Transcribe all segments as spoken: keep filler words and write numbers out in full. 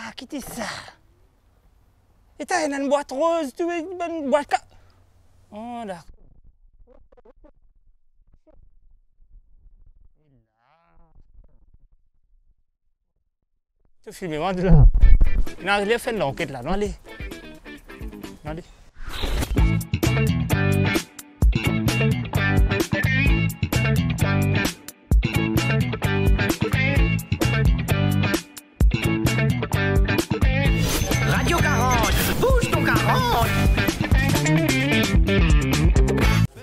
Ah, ki ti sa? Eta ena enn bwat roz tou, enn bwat ka-, oh, dakor. To filme mwa la. Nou ale fer lanket la, nou ale. Nou ale. Radio quarante, bouge ton quarante.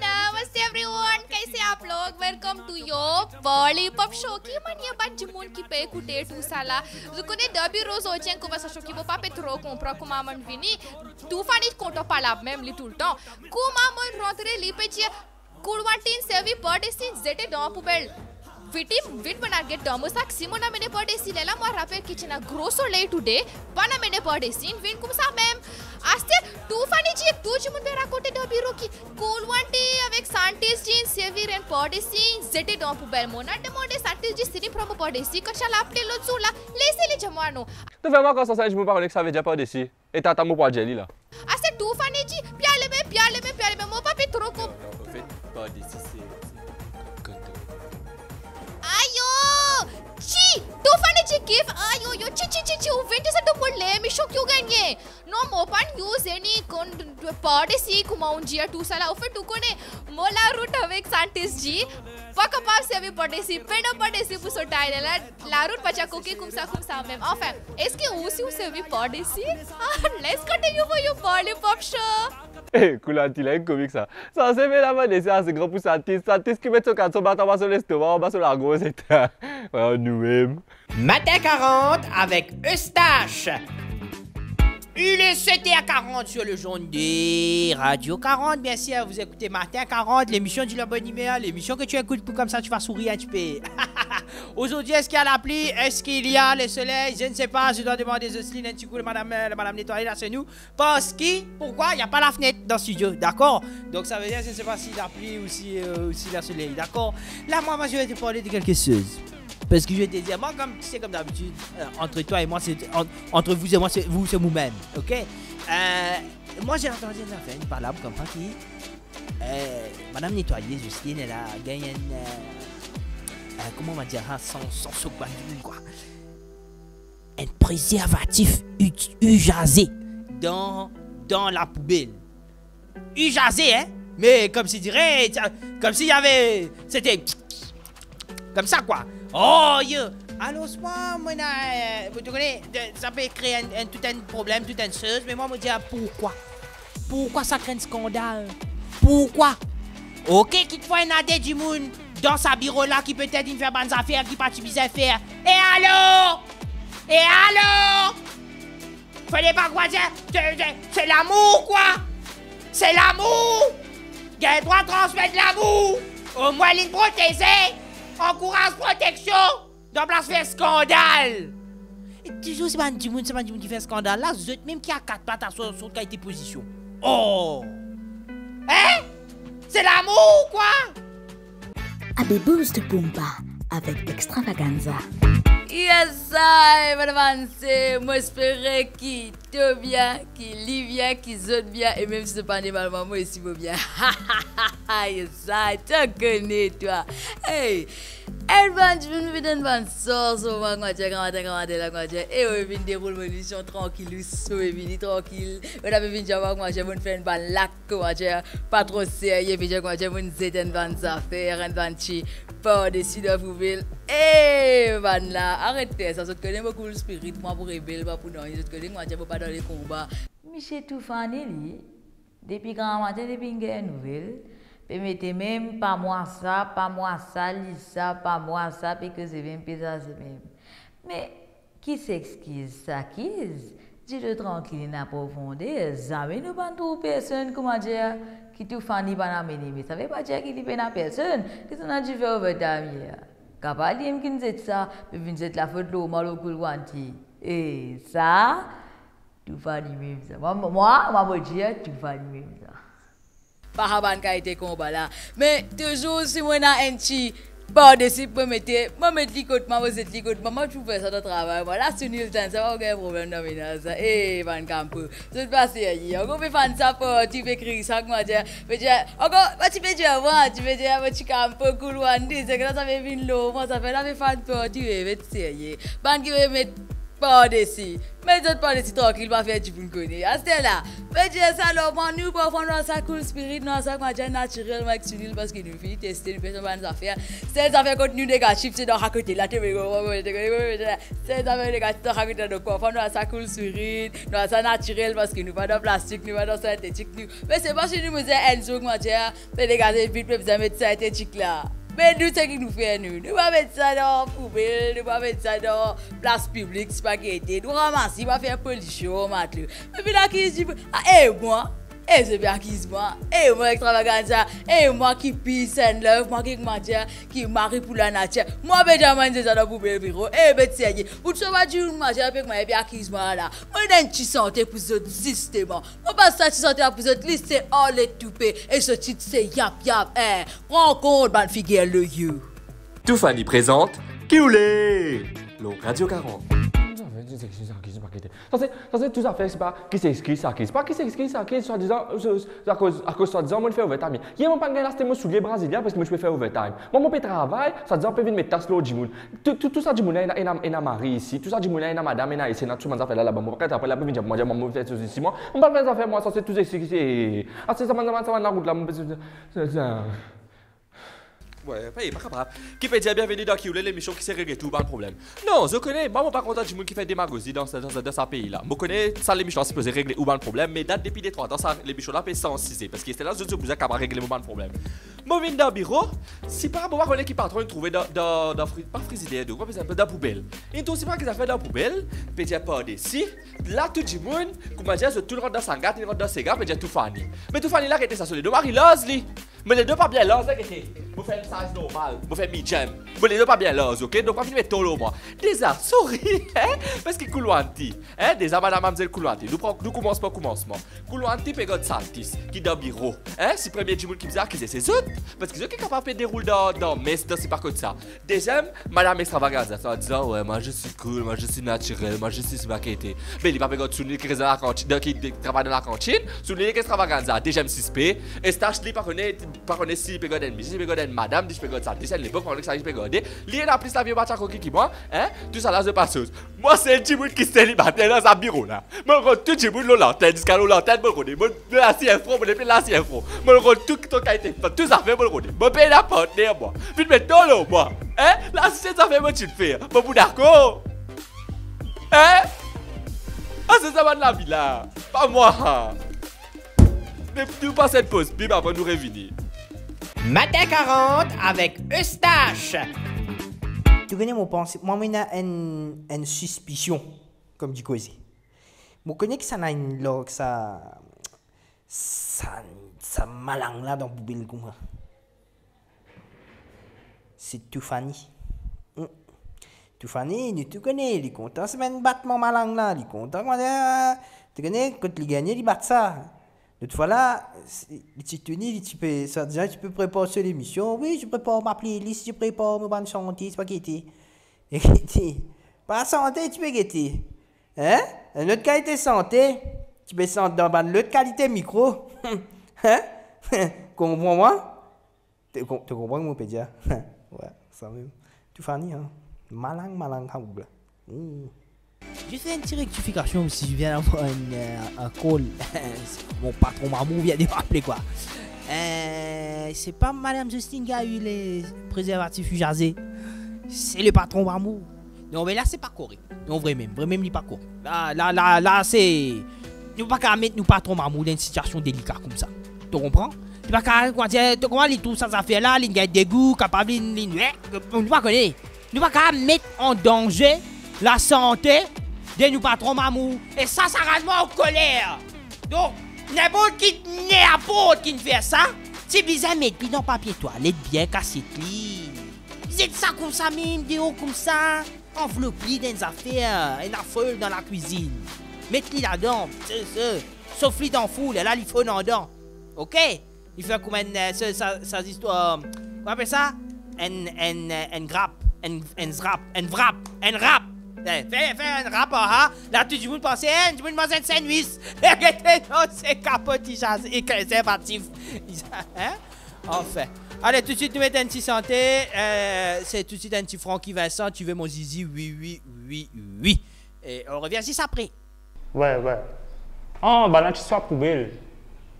Namaste everyone, kaise aap log? Welcome to your Bollypop show. Ki manier bann dimoun ki pe ekoute tou sa la? Zot kone depi zordi enn konversasion ki mo pa pe tro konpran kouma mo'nn vini. Toofani kontan pale mem li toultan. Kouma mo'nn rantre, li pe dir, Kulwant inn servi pardesi, zete dan poubel. Vit, vit, mo'nn al get dan mo sak si mo'nn amene pardesi. Lerla mo rapel ki ti ena gro soley today, pa'nn amene pardesi, inn vinn koumsa mem. Aster, Toofani dir, tou dimoun pe rakonte dan biro ki Kulwant avek Santis inn servi enn pardesi, zete dan poubel. Mo'nn al demande Santis dir si li pran mo pardesi, kan ti al aple lot zour la, lese li dir mwa non. To fer mwa konsa, sa dimoun pa kone ki savedir pardesi. E tata mo pou al dir li la. Aster Toofani dir, pe ale mem, pe ale mem, pe ale mem, mo pa pe tro konp- Non, non, anfet, pardesi, se, se kondom. Ayo! Ti! Toofani dir kif? Ayo, yo, ti, ti, ti, ti, ou vinn tou sa dan mo lemision ki ou gagne. Non, mo pa'nn use eni kon-, pardesi, kouma ou dir tou sa la. Anfet, ou kone, mo larout avek Santis dir, pa kapav servi pardesi, pena pardesi pou so tay la. Larout pa ti al koke koumsa, koumsa mem. Anfin, eski ou osi ou servi pardesi? Ah, let's continue for your Bollypop show. Eh, Kulwant la, enn komik sa. Sa se fer la pardesi, sa se gran pou Santis. Santis ki met so kalson anba so lestoma, anba so lagorz, et cetera. Vwala nou mem. Matin quarante avec Eustache. Il est sept heures quarante sur le jaune de Radio quarante. Bien sûr, vous écoutez Matin quarante, l'émission de la bonne humeur, l'émission que tu écoutes pour comme ça tu vas sourire un petit peu. Aujourd'hui, est-ce qu'il y a la pluie? Est-ce qu'il y a le soleil? Je ne sais pas. Je dois demander Jocelyne un petit coup, le madame, euh, le madame nettoyé là chez nous. Parce que, pourquoi il n'y a pas la fenêtre dans le studio, d'accord? Donc ça veut dire, je ne sais pas si la pluie ou si, euh, ou si le soleil, d'accord? Là, moi, moi, je vais te parler de quelque chose. Parce que je vais te dire, moi, comme, tu sais, comme d'habitude, euh, entre toi et moi, c'est, en-, entre vous et moi, c'est vous, c'est vous-même, ok? Euh, moi, j'ai entendu une affaire, une palabre comme ça qui, euh, madame nettoyé, Justine, elle a gagné un, euh, euh, comment on va dire ça, sans, sans se quoi, quoi. Un préservatif u-, usé dans, dans la poubelle. Usé, hein? Mais comme si dirait, ça, comme s'il y avait, c'était comme ça, quoi. Oh, yo. Alors, moi, moi, là, euh, vous connaissez, de-, ça peut créer un, un, tout un problème, toute une chose, mais moi, je me dis, ah, pourquoi? Pourquoi ça crée un scandale? Pourquoi? Ok, kitfwa ena de dimoun dan sa biro la ki petet inn fer bann zafer ki pa ti bizin fer. E alor? E alor? Fode pa krwar se, se, se, se lamour, kwa. Se lamour. Gagn drwa transmet lamour. Omwin linn proteze. Ankouraz proteksion. Dan plas fer skandal. E touzour se bann dimoun, se bann dimoun ki fer skandal la, zot mem ki akat pat aswar dan so kalite pozision. Oh! Hein? Se lamour, kwa? Abe bouz to poumpa avek Extravaganza. Yes I, bann fans, mo espere ki to bien, ki li bien, ki zot bien, e mem si zot pa normal, mwa osi mo bien. Yes I, to kone twa. Hey, enn bann dimoun vinn enn bann sars, mo, kouma dir, kouma dir, kouma dir la, kouma dir, e mo vinn deroul mo lemision trankilous, mo vini trankil. Mo ti pe vinn dir, kouma dir, mo fer enn bann lak, kouma dir, pa tro serye, pe dir, kouma dir, mo'nn zet enn bann zafer, enn bann ti pardesi dan poubel. E bann la, aret fer sa, zot kone mo cool spirit, mwa pou rebel, pa pou nanye, zot kone, kouma dir, mo pa dan le konba. Misie Toofani li, depi gramatin, depi inn gagn nouvel, pe mete mem, pa mwa sa, pa mwa sa, li sa, pa mwa sa, pe koze mem, pe zaze mem. Me, ki sex ki sa ki, dir to trankil, ena profonder, zame nou pa'nn trouv personn, kouma dir, ki Toofani pa'nn amene, me sa ve pa dir ki li pena personn, ki to'nn al difer overtime yer. Kapav li mem ki'nn zet sa, pe vinn zet lafot lor mwa, lor Kulwanti. E sa, Toofani mem sa. Mwa, mwa, mwa, mo dir, Toofani mem sa. Pa sa bann kalite konba la. Me touzour si mo ena enn ti Pardesi, mo mete, mo met li kot mwa, mo zet li kot mwa, mo pou fer sa dan travay mwa. La, Sunil tann sa, pa gagn problem dan menaz la. Eh, bann kanpo, zot pa serye. Ankor pe fann sa parti, pe kriy sa, kouma dir, pe dir, ankor, mo ti pe dir mwa, ti pe dir, mo ti kanpo, koulwandi, se ke la, sa pe vinn lor mwa, zafer la pe fann parti, eh, met serye. Bann ki pe met pardesi. Met zot pardesi trankil, pa fer dimoun kone. Aster la, pe dir sa lor mwa, nou parfwa nou al sa cool spirit, nou al sa, kouma dir, natirelman ek Sunil, parski nou fini teste, nou fer sa bann zafer. Sel zafer kot nou negatif, se dan sa kote la, te, sel zafer negatif dan sa kote la, donk parfwa nou al sa cool spirit, nou al sa natirel, parski nou pa dan plastik, nou pa dan sintetik, nou. Me se pa si nou bizin enn zour, kouma dir, pe degaze vit, pe bizin met sintetik la. Me nou, seki nou fer nou, nou pa met sa dan poubel, nou pa met sa dan plas piblik, spageti, nou ramas li, pa fer polision, matlo. Me vinn akiz dimoun, ah, e mwa, e zot pe akiz mwa, e mwa Extravaganza, e mwa ki peace and love, mwa ki, kouma dir, ki mari pou lanatir. Mwa pe dir mwa, enn zot dan poubel biro, e met serye. Ou ti sava dimoun, kouma dir, pe, kouma, pe akiz mwa la. Mo ena enn ti sante pou zot, zisteman. Mo pas sa ti sante la pou zot, li se Arlette Toupé e so tit se Yap Yap, eh, pran kont bann figir loyo. Toufani prezant Ki Oule lor Radio karant. Sa se, sa se tou zafer, se pa ki se eskiz sa ki, se pa ki se eskiz sa ki, swadizan, se, se akoz, akoz swadizan mo fer overtime. Yer mo pa gagn aste mo soulie brazilien parski mo ti pe fer overtime. Mwa mo pe travay, swadizan pe vinn met tas lor dimoun. Tou, tou, tou sa dimoun la ena, ena, ena mari isi, tou sa dimoun la ena madam, ena isi, ena tou bann zafer la laba. Mo pa kapav apre la pou vinn dir mwa, dir mwa mo fer sesi, mwa. Mo pa fer zafer mwa, sa se tou seki, se, ah, se sa bann, sa bann, sa bann larout la, mo pe, se, se, se. Wey, pa, pa kapav. Ki pe dir, bienveni dan Ki Oule, lemision ki se regle tou bann problem. Non, zot kone, mwa mo pa kontan dimoun ki fer demagozi dan sa, dan sa, dan sa pei la. Mo kone sa lemision la sipoze regle ou bann problem, me dat depi de trwa tan sa lemision la pe sansize, parski se la zot, zot bizin kapav regle mo bann problem. Mo vinn dan biro, si pa, mo pa kone ki patron inn trouve dan, dan, dan fri-, pa frizider, donk, pa bizin, dan poubel. Inn trouv si pa ki zafer dan poubel, pe dir pardesi, la tou dimoun, kouma dir, zot tou rant dan sanga, inn rant dan sega, pe dir Toufani. Me Toufani la, gete sa so ledo, mari larz li. Mo ledo pa bien larz, gete. Mo fer enn size normal, mo fer medium. Mo ledo pa bien larz, ok? Donk, pa vinn met ton lor mwa. Deza, sorry, hein? Parski Koulwanti, hein? Deza, madam, mamzel Koulwanti. Nou pran, nou koumans par koumansman. Koulwanti pe gard sa artis ki dan biro, hein? Si premie dimoun ki bizin akize, se zot. Parski zot ki kapav pe deroul dan, dan mes, dan sipa kot sa. Deziem, madam Extravaganza, swadizan, ouais, moi je suis cool, moi je suis naturel, moi je suis spaghetti. Me li pa pe gard Sunil ki reste dan lakantin, dan ki, ki travay dan lakantin. Sunil ek Extravaganza, deziem sispe. Estash li pa kone, pa kone si li pe gard enn misie, si li pe gard enn madam, si li pe gard sa, deziem lepok, pa kone ki sa li pe garde. Li ena plis lavi batiako ki, ki mwa, hein? Tou sa la, se pa soz. Mwa, sel dimoun ki selibater dan sa biro la. Mo rod tou dimoun lor lantenn, ziska lor lantenn, mo rode. Mo lasier fron, mo nepli lasier fron. Mo rod tou, tou kalite, tou zafer, mo rode. Mo pena partner, mwa. Vinn met ton lor mwa. Hein? La, se zafer mo ti fer. Mo pou dakor. Hein? Ah, se sa bann lavi la. Pa mwa. Me nou pas enn poz pib avan nou revini. Matin karant avek Eustache. To kone mo panse, mwa, mo ena enn, enn sispision, kouma dir koze. Mo kone ki sa ena enn larg sa, sa, sa malang la dan poubel kouma. Se Toufani. Hmm. Toufani, nou tou kone, li kontan semenn batman malang la, li kontan kouma, to kone, kot li gagne, li bat sa. Lot fwa la, li ti tounen, li ti pe, swadizan, ti pe prepar so lemision. Wi, je prépare ma playlist, je prépare mo bann sante, ti pe gete. E gete. Pa sante, ti pe gete. Hein? Enn lot kalite sante, ti pe sant dan bann lot kalite mikro. Hein? Konpran mwa? To kon-, to konpran ki mo pe dir? Wi, sa mem. Toufani, hein? Malang, malang, kaboub la. Hmm. Je fais une petite rectification si je viens d'avoir une, euh, un call. Mon patron Mamou vient de m'appeler, quoi. Euh, c'est pas Madame Justine qui a eu les préservatifs usagés. C'est le patron Mamou. Non, me la, se pa korek. Non, vremem, vremem, li pa korek. La, la, la, la, se, nou pa kapav met nou patron Mamou dan enn sitiasion delika koumsa. To konpran? Li pa kapav, kouma dir, to konpran, li trouv sa zafer la, li gagn degou, kapav li, li, eh, nou pa kone. Nou pa kapav met an danze lasante de nou patron Mamou. E sa, sa rann mwa ankoler. Donk, ninport ki ninport ki fer sa, ti bizin met li dan papie twalet, bien kasiet li. Zet sa koumsa mem, deor koumsa, anvlop li dan enn zafer, enn foil dan lakwizinn. Met li ladan, se, se, sof li dan four, lerla li fonn andan. Ok? Li fer kouma enn, eh, se, sa, sa zistwar, kouma apel sa? enn, enn, enn grap, enn, enn zrap, enn vrap, enn rap. Eh, fer, fer enn rap, ah, ah. La, tou dimoun panse, eh, dimoun manz enn sandwich. Gete, non, se kapot, li zis, li konservatif. Hein? Anfin. Ale, toutswit, nou met enn ti sante. Eh, se toutswit enn ti Francky Vincent, Tu veux mon zizi, oui, oui, oui, oui. E on revien zis apre. Wi, wi. Ah, bann la ti swat poubel.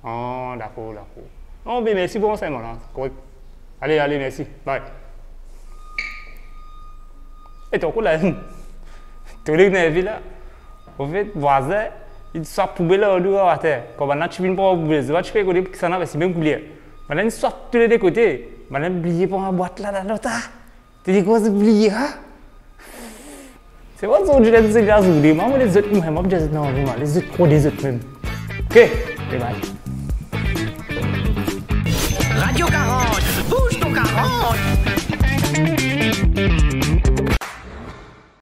Ah, dakor, dakor. Non, be mersi pou ransegneman la, korek. Ale, ale, mersi. Bye. E to kou la, to le nerve la. Anfet, vwazin, li swat poubel la, ou ater. Kan bann la ti vinn pran poubel, zot pa ti pe kone kisannla, parski mem kouler. Bann la inn swat tou le de kote. Bann la inn bliye pran bwat la, la, lot la. To dir kwa, zot bliye, ha? Se pa zordi la, se la zordi. Mwa, mo les zot, mwa, mo les zot, non, mwa, les zot, tro de zot mem. Ok, bye bye.